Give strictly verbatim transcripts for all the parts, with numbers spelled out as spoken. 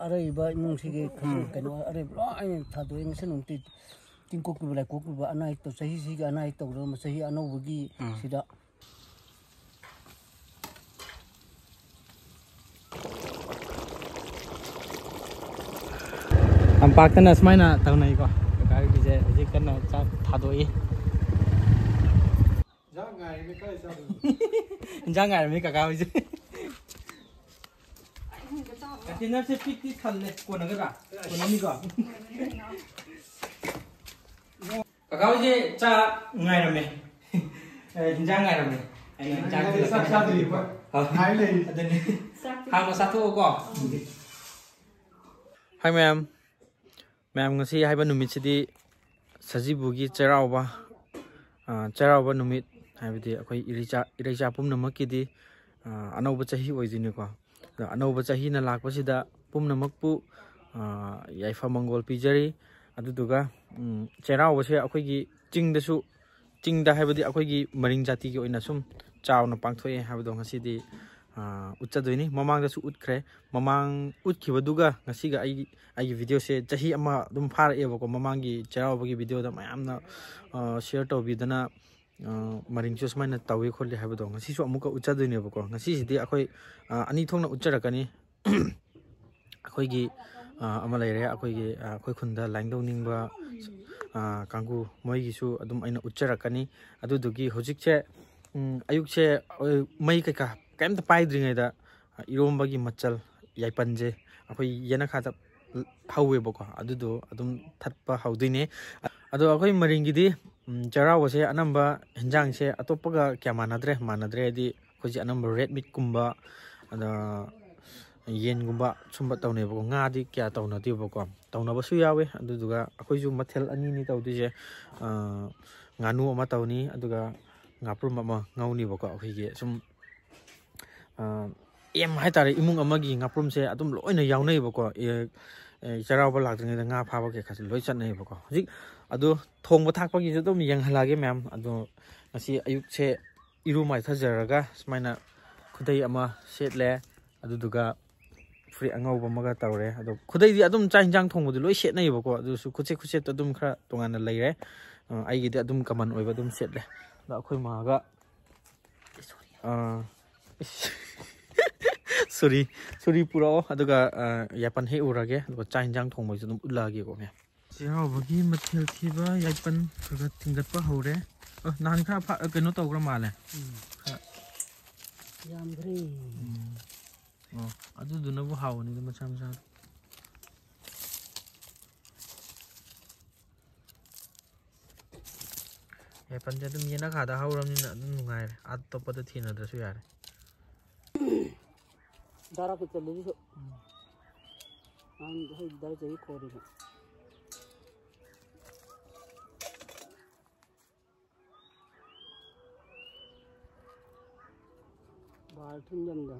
ꯑꯔꯩꯕ ꯏꯃꯨꯡꯁꯤꯒꯤ ꯀꯩꯅꯣ ꯑꯔꯩꯕ ꯂꯣꯏꯅ ꯊꯥꯗꯣꯛꯑꯦ꯫ ꯉꯁꯤ ꯅꯨꯃꯤꯠꯇꯤ ꯇꯤꯡꯀꯣꯛꯄꯤꯕ ꯂꯥꯏꯀꯣꯛꯄꯤꯕ ꯑꯅꯥ ꯑꯌꯦꯛ ꯇꯧ-, ꯆꯍꯤꯁꯤꯒꯤ ꯑꯅꯥ ꯑꯌꯦꯛ ꯇꯧꯗꯅꯕ ꯆꯍꯤ ꯑꯅꯧꯕꯒꯤ ꯁꯤꯗ꯫ ꯇꯝꯄꯥꯛꯇꯅ ꯁꯨꯃꯥꯏꯅ ꯇꯧꯅꯩꯀꯣ꯫ ꯀꯀꯥꯒꯤꯁꯦ ꯍꯧꯖꯤꯛ ꯀꯟꯅ ꯆꯥꯛ ꯊꯥꯗꯣꯛꯏ꯫ ꯏꯟꯖꯥꯡ ꯉꯥꯏꯔꯤꯅꯦ, ꯀꯥꯏ ꯆꯥꯗꯣꯏꯅꯣ? ꯏꯟꯖꯥꯡ ꯉꯥꯏꯔꯝꯃꯤ ꯀꯀꯥ ꯍꯣꯏꯁꯦ꯫ ꯀꯟꯇꯦꯅꯔꯁꯦ ꯄꯤꯛꯇꯤ ꯊꯜꯂꯦ꯫ ꯀꯣꯟꯅꯒꯗ꯭ꯔꯥ? ꯀꯣꯟꯅꯅꯤꯀꯣ? ꯀꯀꯥ ꯍꯣꯏꯁꯦ ꯆꯥꯛ ꯉꯥꯏꯔꯝꯃꯦ꯫ ꯑꯦ, ꯍꯤꯟꯖꯥꯡ ꯉꯥꯏꯔꯝꯃꯦ꯫ ꯑꯩꯅ ꯍꯤꯟꯖꯥꯡ ꯆꯥꯛ ꯊꯤꯜꯂꯛꯀꯦ꯫ ꯆꯥꯗ꯭ꯔꯤꯕ꯫ ꯑ, ꯉꯥꯏ ꯂꯩꯔꯤ꯫ ꯑꯗꯨꯅꯤ꯫ ꯆꯥꯛꯇꯤ ꯍꯥꯟꯅ ꯆꯥꯊꯣꯛꯑꯣꯀꯣ꯫ ꯍꯥꯏ ꯃꯌꯥꯝ꯫ ꯃꯌꯥꯝ, ꯉꯁꯤ ꯍꯥꯏꯕ ꯅꯨꯃꯤꯠꯁꯤꯗꯤ ꯁꯖꯤꯕꯨꯒꯤ ꯆꯩꯔꯥꯎꯕ, ꯑ, ꯆꯩꯔꯥꯎꯕ ꯅꯨꯃꯤꯠ, ꯍꯥꯏꯕꯗꯤ ꯑꯩꯈꯣꯏ ꯏꯔꯩꯆꯥ, ꯏꯔꯩꯆꯥ ꯄꯨꯝꯅꯃꯛꯀꯤꯗꯤ, ꯑ, ꯑꯅꯧꯕ ꯆꯍꯤ ꯑꯣꯏꯗꯣꯏꯅꯤꯀꯣ꯫ ꯑꯗꯣ ꯑꯅꯧꯕ ꯆꯍꯤꯅ ꯂꯥꯛꯄꯁꯤꯗ ꯄꯨꯝꯅꯃꯛꯄꯨ, ꯑ, ꯌꯥꯏꯐ ꯃꯪꯒꯣꯜ ꯄꯤꯖꯔꯤ꯫ ꯑꯗꯨꯗꯨꯒ, ꯎꯝ, ꯆꯩꯔꯥꯎꯕꯁꯦ ꯑꯩꯈꯣꯏꯒꯤ ꯆꯤꯡꯗꯁꯨ, ꯆꯤꯡꯗ ꯍꯥꯏꯕꯗꯤ ꯑꯩꯈꯣꯏꯒꯤ ꯃꯔꯤꯡ ꯖꯥꯇꯤꯒꯤ ꯑꯣꯏꯅ ꯁꯨꯝ ꯆꯥꯎꯅ ꯄꯥꯡꯊꯣꯛꯑꯦ ꯍꯥꯏꯕꯗꯣ ꯉꯁꯤꯗꯤ, ꯑ, ꯎꯠꯆꯗꯣꯏꯅꯤ꯫ ꯃꯃꯥꯡꯗꯁꯨ ꯎꯠꯈ꯭ꯔꯦ꯫ ꯃꯃꯥꯡ ꯎꯠꯈꯤꯕꯗꯨꯒ ꯉꯁꯤꯒ ꯑꯩꯒꯤ, ꯑꯩꯒꯤ ꯚꯤꯗꯤꯑꯣꯁꯦ ꯆꯍꯤ ꯑꯃ ꯑꯗꯨꯝ ꯐꯥꯔꯛꯑꯦꯕꯀꯣ꯫ ꯃꯃꯥꯡꯒꯤ ꯆꯩꯔꯥꯎꯕꯒꯤ ꯚꯤꯗꯤꯑꯣꯗ ꯃꯌꯥꯝꯅ, ꯑ, ꯁꯤꯌꯔ ꯇꯧꯕꯤꯗꯅ, ꯑ, ꯃꯔꯤꯡꯁꯨ ꯁꯨꯃꯥꯏꯅ ꯇꯧꯏ ꯈꯣꯠꯂꯤ ꯍꯥꯏꯕꯗꯣ ꯉꯁꯤꯁꯨ ꯑꯃꯨꯛꯀ ꯎꯠꯆꯗꯣꯏꯅꯦꯕꯀꯣ꯫ ꯉꯁꯤꯁꯤꯗꯤ ꯑꯩꯈꯣꯏ, ꯑ, ꯑꯅꯤ ꯊꯣꯛꯅ ꯎꯠꯆꯔꯛꯀꯅꯤ꯫ ꯑꯩꯈꯣꯏꯒꯤ, ꯑ, ꯑꯃ ꯂꯩꯔꯦ, ꯑꯩꯈꯣꯏꯒꯤ, ꯑ, ꯑꯩꯈꯣꯏ ꯈꯨꯟꯗ ꯂꯥꯏꯅꯤꯡꯊꯧ ꯅꯤꯡꯕ, ꯑ, ꯀꯥꯡꯕꯨ, ꯃꯣꯏꯒꯤꯁꯨ ꯑꯗꯨꯝ ꯑꯩꯅ ꯎꯠꯆꯔꯛꯀꯅꯤ꯫ ꯑꯗꯨꯗꯨꯒꯤ ꯍꯧꯖꯤꯛꯁꯦ, ꯎꯝ, ꯑꯌꯨꯛꯁꯦ, ꯑ, ꯃꯩ ꯀꯩꯀꯥ ꯀꯩꯝꯇ ꯄꯥꯏꯗ꯭ꯔꯤꯉꯩꯗ, ꯑ, ꯏꯔꯣꯝꯕꯒꯤ ꯃꯆꯜ, ꯌꯥꯏꯄꯟꯁꯦ ꯑꯩꯈꯣꯏ ꯌꯦꯅꯈꯥꯗ ꯍꯧꯋꯦꯕꯀꯣ, ꯑꯗꯨꯗꯣ ꯑꯗꯨꯝ ꯊꯠꯄ ꯍꯧꯗꯣꯏꯅꯦ꯫ ꯑꯗꯣ ꯑꯩꯈꯣꯏ ꯃꯔꯤꯡꯒꯤꯗꯤ, ꯎꯝ, ꯆꯩꯔꯥꯎꯕꯁꯦ ꯑꯅꯝꯕ ꯍꯤꯟꯖꯥꯡꯁꯦ ꯑꯇꯣꯞꯄꯒ ꯀꯌꯥ ꯃꯥꯟꯅꯗ꯭ꯔꯦ, ꯃꯥꯟꯅꯗ꯭ꯔꯦ ꯍꯥꯏꯗꯤ ꯑꯩꯈꯣꯏꯁꯦ ꯑꯅꯝꯕ ꯔꯦꯗ ꯃꯤꯠꯀꯨꯝꯕ, ꯑꯗ ꯌꯦꯟꯒꯨꯝꯕ ꯁꯨꯝꯕ ꯇꯧꯅꯩꯕꯀꯣ꯫ ꯉꯥꯗꯤ ꯀꯌꯥ ꯇꯧꯅꯗꯦꯕꯀꯣ, ꯇꯧꯅꯕꯁꯨ ꯌꯥꯎꯋꯦ꯫ ꯑꯗꯨꯗꯨꯒ ꯑꯩꯈꯣꯏꯁꯨ ꯃꯊꯦꯜ ꯑꯅꯤꯅꯤ ꯇꯧꯗꯣꯏꯁꯦ꯫ ꯑ, ꯉꯥꯅꯨ ꯑꯃ ꯇꯧꯅꯤ, ꯑꯗꯨꯒ ꯉꯥꯄ꯭ꯔꯨꯝ ꯑꯃ ꯉꯧꯅꯤꯕꯀꯣ꯫ ꯑꯩꯈꯣꯏꯒꯤ ꯁꯨꯝ, ꯑ, ꯑꯦꯝ ꯍꯥꯏꯇꯥꯔꯦ, ꯏꯃꯨꯡ ꯑꯃꯒꯤ ꯉꯥꯄ꯭ꯔꯨꯝꯁꯦ ꯑꯗꯨꯝ ꯂꯣꯏꯅ ꯌꯥꯎꯅꯩꯕꯀꯣ꯫ ꯑꯦ, ꯑꯦ, ꯆꯩꯔꯥꯎꯕ ꯂꯥꯛꯇ꯭ꯔꯤꯉꯩꯗ ꯉꯥ ꯐꯥꯕ ꯀꯩꯀꯥꯁꯦ ꯂꯣꯏ ꯆꯠꯅꯩꯕꯀꯣ꯫ ꯍꯧꯖꯤꯛ ꯑꯗꯣ ꯊꯣꯡꯕ ꯊꯥꯛꯄꯒꯤꯁꯨ ꯑꯗꯨꯝ ꯌꯦꯡꯍꯜꯂꯛꯑꯒꯦ ꯃꯌꯥꯝ꯫ ꯑꯗꯣ ꯉꯁꯤ ꯑꯌꯨꯛꯁꯦ ꯏꯔꯨ ꯃꯥꯏꯊꯖꯔꯒ ꯁꯨꯃꯥꯏꯅ ꯈꯨꯗꯩ ꯑꯃ ꯁꯦꯠꯂꯦ, ꯑꯗꯨꯗꯨꯒ ꯑꯉꯧꯕ ꯑꯃꯒ ꯇꯧꯔꯦ꯫ ꯑꯗꯣ ꯈꯨꯗꯩꯗꯤ ꯑꯗꯨꯝ ꯆꯥꯛ ꯌꯦꯟꯁꯥꯡ ꯊꯣꯡꯕꯗꯤ ꯂꯣꯏ ꯁꯦꯠꯅꯩꯌꯦꯕꯀꯣ, ꯑꯗꯨꯁꯨ ꯈꯨꯠꯁꯦꯠ ꯈꯨꯠꯁꯦꯠꯇ ꯑꯗꯨꯝ ꯈꯔ ꯇꯣꯉꯥꯟꯅ ꯂꯩꯔꯦ꯫ ꯑ, ꯑꯩꯒꯤꯗꯤ ꯑꯗꯨꯝ ꯀꯃꯟ ꯑꯣꯏꯕ ꯑꯗꯨꯝ ꯁꯦꯠꯂꯦ꯫ ꯑꯗꯣ ꯑꯩꯈꯣꯏ ꯃꯥꯒ, ꯑ, ꯁꯣꯔꯤ, ꯁꯣꯔꯤ ꯄꯨꯔꯛꯑꯣ, ꯑꯗꯨꯒ, ꯑ, ꯌꯥꯄꯟ ꯍꯦꯛ ꯎꯔꯒꯦ, ꯑꯗꯨꯒ ꯆꯥꯛ ꯌꯦꯟꯁꯥꯡ ꯊꯣꯡꯕꯒꯤꯁꯨ ꯑꯗꯨꯝ ꯎꯠꯂꯛꯑꯒꯦꯀꯣ, ꯃꯌꯥꯝ꯫ ꯆꯩꯔꯥꯎꯕꯒꯤ ꯃꯊꯦꯜ ꯊꯤꯕ ꯌꯥꯏꯄꯟ ꯈꯔ ꯈꯔ ꯊꯤꯡꯒꯠꯄ ꯍꯧꯔꯦ꯫ ꯑ, ꯅꯍꯥꯟ ꯈꯔ ꯐ-, ꯀꯩꯅꯣ ꯇꯧꯈ꯭ꯔ ꯃꯥꯜꯂꯦ꯫ ꯎꯝ꯫ ꯈꯔ꯫ ꯌꯥꯝꯈ꯭ꯔꯦ꯫ ꯎꯝ꯫ ꯑꯣ, ꯑꯗꯨꯗꯨꯅꯕꯨ ꯍꯥꯎꯕꯅꯤꯗ ꯃꯆꯥ ꯃꯆꯥꯗꯣ꯫ ꯌꯥꯏꯄꯟꯁꯦ ꯑꯗꯨꯝ ꯌꯦꯅꯈꯥꯗ ꯍꯧꯔꯕꯅꯤꯅ ꯑꯗꯨꯝ ꯅꯨꯡꯉꯥꯏꯔꯦ꯫ ꯑꯇꯣꯞꯄꯗ ꯊꯤꯅꯗ꯭ꯔꯁꯨ ꯌꯥꯔꯦ꯫ ꯗꯥꯔꯥ ꯀ ꯆꯜꯂꯦ ꯑꯗꯨꯁꯨ꯫ ꯅꯍꯥꯟ ꯍꯩ ꯗꯥꯔꯥ ꯆꯍꯤ ꯈꯣꯔꯤꯕ꯫ ꯕꯥꯜ ꯊꯨꯝꯖꯝꯗ꯫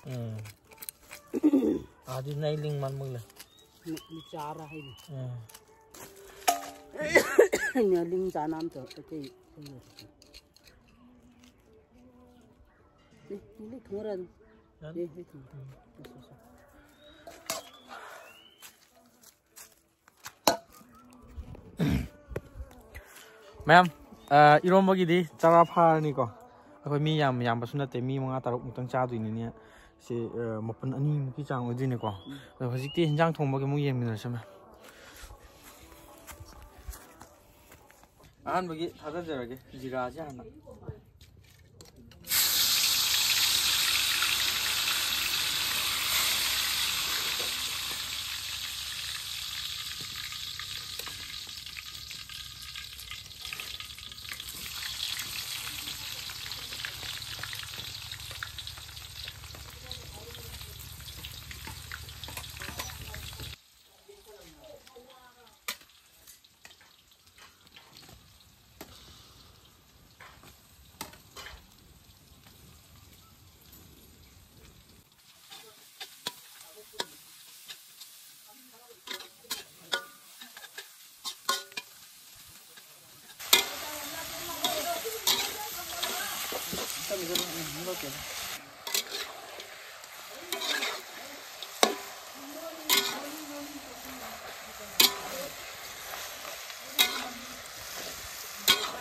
ꯎꯝ꯫ ꯑꯥꯗꯤ ꯅꯩ ꯂꯤꯡ ꯃꯥꯟ ꯃꯨꯛꯂꯦ꯫ ꯅ-, ꯅꯆꯥꯔ ꯍꯥꯏꯅꯤ꯫ ꯎꯝ꯫ ꯑꯩꯅ ꯂꯤꯡ ꯆꯥꯅ ꯑꯝꯇ ꯑꯇꯩ ꯂꯩꯔꯣꯏ꯫ ꯑꯦ, ꯂꯤꯛ ꯊꯨꯡꯉꯔ ꯑꯗꯨꯝ꯫ ꯌꯥꯅꯤ꯫ ꯑꯦ, ꯂꯤꯛ ꯊꯨꯡꯉꯔ꯫ ꯎꯝ꯫ ꯑꯁ, ꯑꯁ꯫ ꯃꯌꯥꯝ, ꯑ, ꯏꯔꯣꯝꯕꯒꯤꯗꯤ ꯆꯔꯥ ꯐꯥꯔꯅꯤꯀꯣ꯫ ꯑꯩꯈꯣꯏ ꯃꯤ ꯌꯥꯝ ꯌꯥꯝꯕꯁꯨ ꯅꯠꯇꯦ, ꯃꯤ ꯃꯉꯥ ꯇꯔꯨꯛ ꯃꯨꯛꯇꯪ ꯆꯥꯗꯣꯏꯅꯤꯅꯦ꯫ ꯁꯤ, ꯑ, ꯃꯄꯨꯟ ꯑꯅꯤꯃꯨꯛꯀꯤ ꯆꯥꯡ ꯑꯣꯏꯗꯣꯏꯅꯤꯀꯣ꯫ ꯎꯝ꯫ ꯑꯗꯣ ꯍꯧꯖꯤꯛꯇꯤ ꯍꯤꯟꯖꯥꯡ ꯊꯣꯡꯕꯒꯤ ꯑꯃꯨꯛ ꯌꯦꯡꯃꯤꯟꯅꯔꯁꯤ, ꯃꯌꯥꯝ꯫ ꯑꯍꯥꯟꯕꯒꯤ ꯊꯥꯗꯖꯔꯒꯦ, ꯖꯤꯔꯥꯁꯦ ꯍꯥꯟꯅ꯫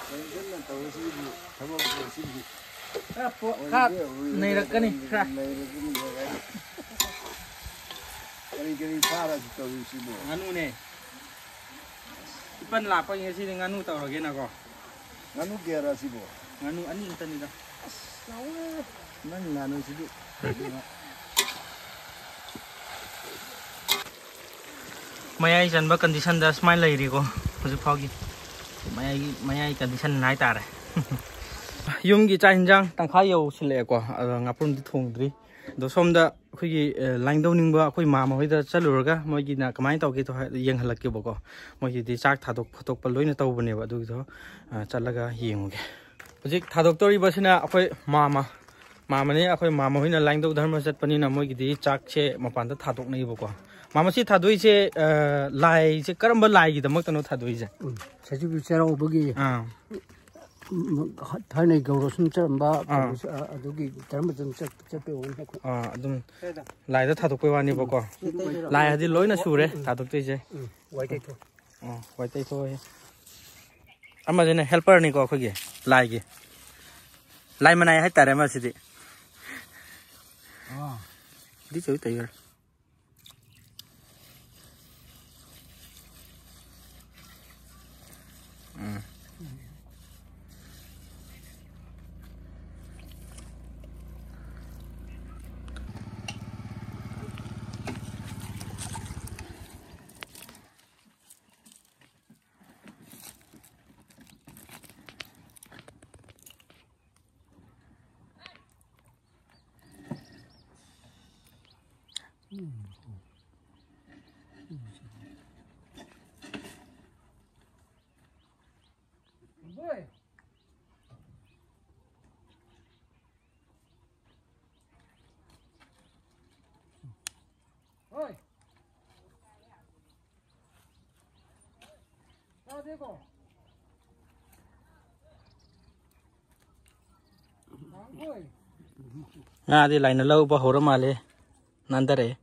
ꯇꯦꯟꯁꯟꯅ ꯇꯧꯔꯤꯁꯤꯕꯨ ꯊꯕꯛ ꯑꯁꯤꯕꯨ ꯈꯔ ꯄꯣ-, ꯈꯔ ꯑꯣꯏꯔꯗꯤ ꯑꯣꯏꯔꯣꯏꯗ꯭ꯔꯥ ꯅꯩꯔꯛꯀꯅꯤ, ꯈꯔ ꯈꯔ꯫ ꯅꯩꯔꯛꯀꯅꯤ, ꯅꯩꯔꯛꯀꯅꯤ꯫ ꯀꯔꯤ ꯀꯔꯤ ꯐꯥꯔꯒ ꯇꯧꯔꯤꯁꯤꯕꯣ? ꯉꯥꯅꯨꯅꯦ꯫ ꯏꯄꯟ ꯂꯥꯛꯄꯒꯤ ꯉꯁꯤꯗꯤ ꯉꯥꯅꯨ ꯇꯧꯔꯒꯦꯅꯀꯣ꯫ ꯉꯥꯅꯨ ꯀꯌꯥꯔꯥ ꯁꯤꯕꯣ? ꯉꯥꯅꯨ ꯑꯅꯤ ꯈꯛꯇꯅꯤꯗ꯫ ꯑꯁ, ꯂꯥꯎꯋꯦ꯫ ꯅꯪ ꯉꯥꯅꯨꯁꯤꯗꯤ꯫ ꯃꯌꯥꯏ ꯆꯟꯕ ꯀꯟꯗꯤꯁꯟꯗ ꯁꯨꯃꯥꯏꯅ ꯂꯩꯔꯤꯀꯣ ꯍꯧꯖꯤꯛ ꯐꯥꯎꯒꯤ꯫ ꯃꯌꯥꯏꯒꯤ, ꯃꯌꯥꯏ ꯀꯟꯗꯤꯁꯟ ꯍꯥꯏꯇꯥꯔꯦ꯫ ꯌꯨꯝꯒꯤ ꯆꯥꯛ ꯍꯤꯟꯖꯥꯡ ꯇꯪꯈꯥꯏ ꯌꯧꯁꯤꯜꯂꯛꯑꯦꯀꯣ꯫ ꯑꯗꯣ ꯉꯥꯄ꯭ꯔꯨꯝꯗꯤ ꯊꯣꯡꯗ꯭ꯔꯤ꯫ ꯑꯗꯣ ꯁꯣꯝꯗ ꯑꯩꯈꯣꯏꯒꯤ, ꯑ, ꯂꯥꯏꯟꯗꯧꯅꯤꯡꯕ ꯑꯩꯈꯣꯏ ꯃꯥꯃ ꯍꯣꯏꯗ ꯆꯠꯂꯨꯔꯒ ꯃꯣꯏꯒꯤꯅ ꯀꯃꯥꯏꯅ ꯇꯧꯒꯦꯗꯣ ꯍꯥꯏ-, ꯌꯦꯡꯍꯜꯂꯛꯀꯦꯕꯀꯣ꯫ ꯃꯣꯏꯒꯤꯗꯤ ꯆꯥꯛ ꯊꯥꯗꯣꯛ ꯈꯣꯠꯇꯣꯛꯄ ꯂꯣꯏꯅ ꯇꯧꯕꯅꯦꯕ꯫ ꯑꯗꯨꯒꯤꯗꯣ, ꯑ, ꯆꯠꯂꯒ ꯌꯦꯡꯉꯨꯒꯦ꯫ ꯍꯧꯖꯤꯛ ꯊꯥꯗꯣꯛꯇꯧꯔꯤꯕꯁꯤꯅ ꯑꯩꯈꯣꯏ ꯃꯥꯃ꯫ ꯃꯥꯃꯅꯤ, ꯑꯩꯈꯣꯏ ꯃꯥꯃ ꯍꯣꯏꯅ ꯂꯥꯏꯅꯤꯡꯊꯧ ꯙꯔꯃ ꯆꯠꯄꯅꯤꯅ ꯃꯣꯏꯒꯤꯗꯤ ꯆꯥꯛꯁꯦ ꯃꯄꯥꯟꯗ ꯊꯥꯗꯣꯛꯅꯩꯕꯀꯣ꯫ ꯃꯥꯃ, ꯁꯤ ꯊꯥꯗꯣꯛꯏꯁꯦ, ꯑ, ꯂꯥꯏꯁꯦ ꯀꯔꯝꯕ ꯂꯥꯏꯒꯤꯗꯃꯛꯇꯅꯣ ꯊꯥꯗꯣꯛꯏꯁꯦ? ꯎꯝ, ꯁꯖꯤꯕꯨ ꯆꯩꯔꯥꯎꯕꯒꯤ, ꯑꯥ꯫ ꯎꯝ, ꯊꯥꯏꯅꯩ ꯒꯧꯔ ꯁꯨꯝ ꯆꯠꯂꯝꯕ, ꯑꯥ꯫ ꯀꯩꯅꯣꯁꯦ, ꯑ, ꯑꯗꯨꯒꯤ ꯙꯔꯃꯗ ꯑꯗꯨꯝ ꯆꯠ-, ꯆꯠꯄꯩ ꯋꯥꯅꯤ ꯑꯩꯈꯣꯏ꯫ ꯑꯥ, ꯑꯗꯨꯝ ꯂꯥꯏꯗ ꯊꯥꯗꯣꯛꯄꯩ ꯋꯥꯅꯦꯕꯀꯣ꯫ ꯎꯝ꯫ ꯂꯥꯏ ꯍꯥꯏꯗꯤ ꯂꯣꯏꯅ ꯁꯨꯔꯦ ꯎꯝ꯫ ꯊꯥꯗꯣꯛꯇꯣꯏꯁꯦ꯫ ꯎꯝ, ꯋꯥꯏ ꯇꯩꯊꯣꯛ꯫ ꯑꯣ, ꯋꯥꯏ ꯇꯩꯊꯣꯛꯑꯦ꯫ ꯑꯃꯁꯤꯅ helperꯅꯤꯀꯣ ꯑꯩꯈꯣꯏꯒꯤ ꯂꯥꯏꯒꯤ꯫ ꯂꯥꯏ ꯃꯅꯥꯏ ꯍꯥꯏꯇꯥꯔꯦ ꯑꯃꯁꯤꯗꯤ꯫ ꯑꯥ꯫ ꯗꯤ ꯆꯧ ꯇꯩ ꯌꯥꯔꯦ꯫ ꯎꯝ꯫ ꯉꯥꯗꯤ ꯂꯥꯏꯅ ꯂꯧꯕ ꯍꯧꯔ ꯃꯥꯜꯂꯦ꯫ ꯅꯥꯟꯊꯔꯛꯑꯦ꯫